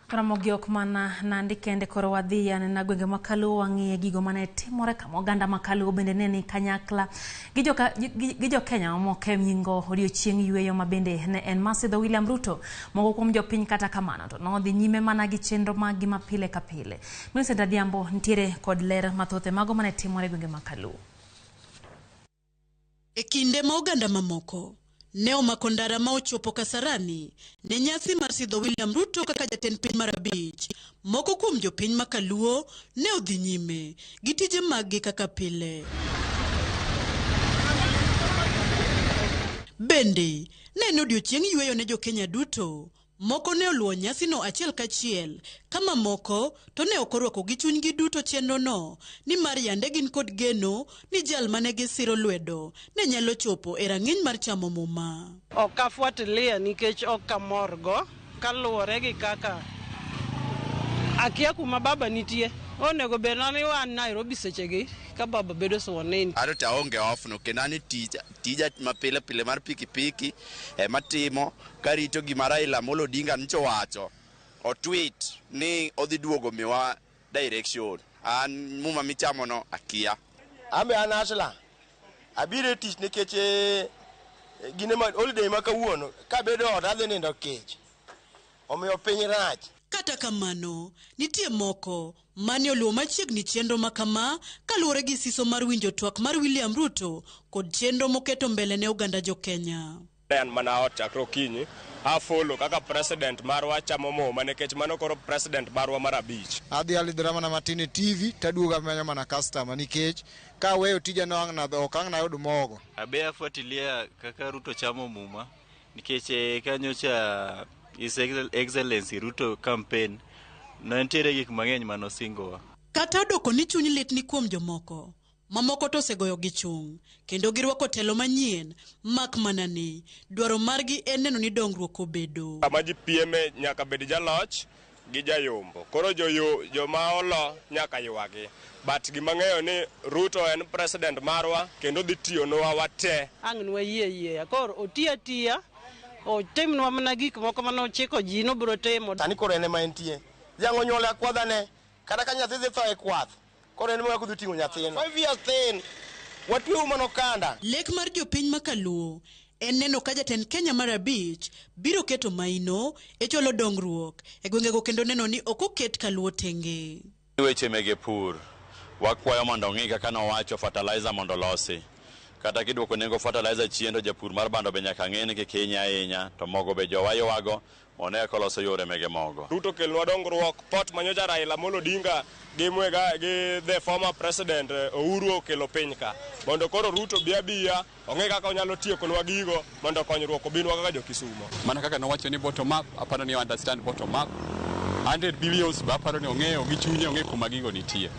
Ramogi ok mana Nandi kende, koro wadhi anena gwenge ma Kaluo, wang'iye gigo mane timore kama oganda ma Kaluo bende ne ni kanyakla gi jo Kenya mamoko e nyingo odiochieng' yueyo ma bende ne en mar sidho William Ruto. Moko kuom jopiny kata kamano to nodhi nyime mana gi chenro maggi ma pile ka pile. Millicent Adhiambo nitiere kod ler mathoth e mago mane timore e gwenge ma Kaluo. E kinde ma oganda mamoko ne omako ndara ma ochopo Kasarani ne nyasi mar sidho William Ruto kaka jatend piny mar abich, moko kuom jopiny ma Kaluo ne odhi nyime gi tije maggi kaka pile. Bende, ne en odiochieng' yueyo ne jo-Kenya duto. Moko ne oluwo nyasino achiel kachiel, ka mamoko to ne ok orwako gi chunygi duto chenrono, nimar yande gin kod geno ni jal mane gisiro lwedo ne nyalo chopo e rang'iny mar chamo muma. Ok afuatilia nikech ok amorgo kaluwore gi kaka akia kuma baba nitie. Onego bed ni wan Nairobi sechegi ka baba bedo sworn in. Ato to aonge off no kendo an e tich tija mapile pile mar pikipiki ema timo karito gima Raila Amolo Odinga nyocha owacho o tweet ni odhi duogo miwa direction. An muma michamo no akia. An be an Asla. Abiro e tich nikech gine ma holiday ma kawuono kabedo ot adhi nindo kech. Omiyo piny rach. Kata kamano, nitie moko mane oluwo machiegni chenro ma kama kaluwore gi siso mar winjo twak mar William Ruto kod chenro moketo mbele ne oganda jo-Kenya. En mana ot chakre okinyi afollow kaka president marwa chamo muma nikech mano koro president marwa mar abich. Adhi alidhora mana matin e TV taduogo amenyo mana customer nikech ka aweyo tija no ang' nadho ok ang' nayud mogo. Abe afuatilia kaka Ruto chamo muma nikech kanyocha His Excellency Ruto campaign ne nitiere gik mang'eny manosingowa. Kata odoko ni chuny lit ni kuom jomoko, mamoko to osegoyo gi chung' kendo girwako telo manyien mak mana ni dwaro margi en neno ni dongruok obedo. Kama ji pieme nyaka bed jaloch gi jayombo. Koro joma olo nyaka ywagi. But gima ng'eyo ni Ruto en president marwa kendo dhi tiyonwa wate. Ang' nwayie yieya. Koro oti atiya, otimnwa mana gik moko mane ochiko ji nobiro timo. Sani koro en ema entie. Dhiang' onyuolo akwadha ne. Kata ka nyathi dhi tho e kwath. Koro en ema kodhi ting'o nyathino. 5 years thin. Watweuru mana okanda. Lek mar jopiny ma Kaluo en neno ka jatend Kenya mar abich biro keto maino e chwalo dongruok e gwengego kendo neno ni ok oket Kaluo tenge. Weche mege pur, wakwayo mondo ong'i kaka nowacho fertilizer mondo olosi. Kata kiduoko nengo fertilizer chien to japur mar bando be nyaka ng'e ni kik hinye ahinya, to mogo be jowa ywago one kaka oloso yore mege mogo. Ruto kelnwa dongruok, port manyocha Raila Amolo Odinga gi Mwega gi the former president Uhuru okelo piny ka. Mondo koro Ruto bi abiya ong'e kaka onyalo tiekonwa gigo mondo konyruok obinwa kaka jo Kisumo. Mana kaka nowacho ni bottom up, aparo ni understand bottom up. 100 billions be aparo ni ong'eyo gi chunye, ong'e kuma gigo nitie.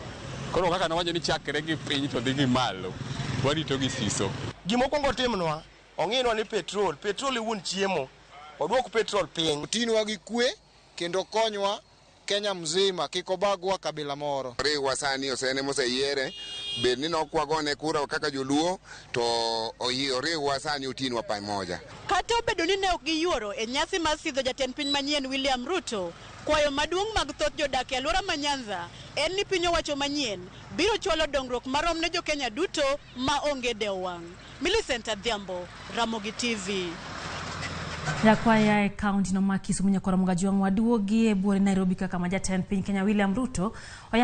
Koro kaka nowacho ni chakre gi piny to dhi gi malo, warito gi siso. Gimokwongo timnwa, ong'inwa ni petrol, petrol e wuon chiemo. Oduok petrol piny. Otinwa gi kwe kendo konywa Kenya mzima kik obagwa kabila moro. Riwa sani osene moseyiere bed ni nokwagone kura kaka joluo to oriwwa sani otinwa pamoja. Kata obedo ni ne ok giyuoro e nyasi mar sidho jatend piny manyien William Ruto, kwayo maduong' mag thoth jodak e alwora ma Nyanza en ni piny owacho manyien biro chwalo dongruok marom ne jo-Kenya duto ma onge dewo wang'. Millicent Adhiambo, Ramogi TV. Jakwaya e kaunti no ma Kisumu nyakwara Mugajwang' waduogi e buore Nairobi kaka ma jatend piny Kenya William Ruto oyango.